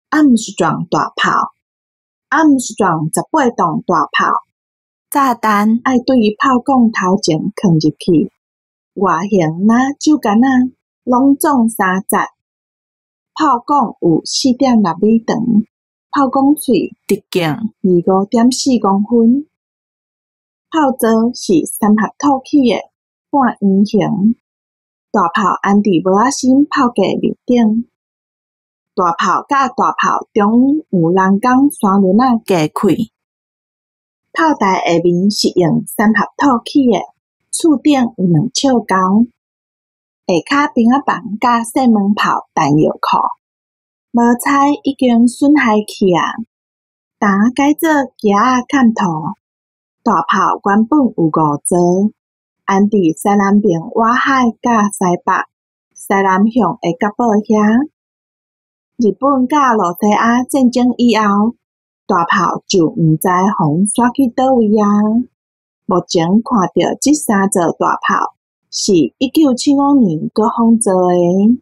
阿姆斯壯大炮，阿姆斯壯18磅大炮，炸彈愛對炮管頭前囥入去，外形若酒矸仔，攏總三節。炮管有4.6米長，炮管喙直徑25.4公分。炮座是三合土起的半圓形，大炮安佇帽仔身炮架面頂。大炮佮大炮中央有人工沙崙仔隔開。炮台下面是用三合土起的，厝頂有兩尺高。下跤兵仔房佮細門炮彈藥庫，無彩已經損害去矣。今改做屐仔崁塗。大炮原本有五座，安佇西南爿外海佮西北、西南向的角堡遐。日本佮露西亞戰爭以後，大炮就毋知予人徙去佗位矣。目前看著這三座大炮是1975年國防做的。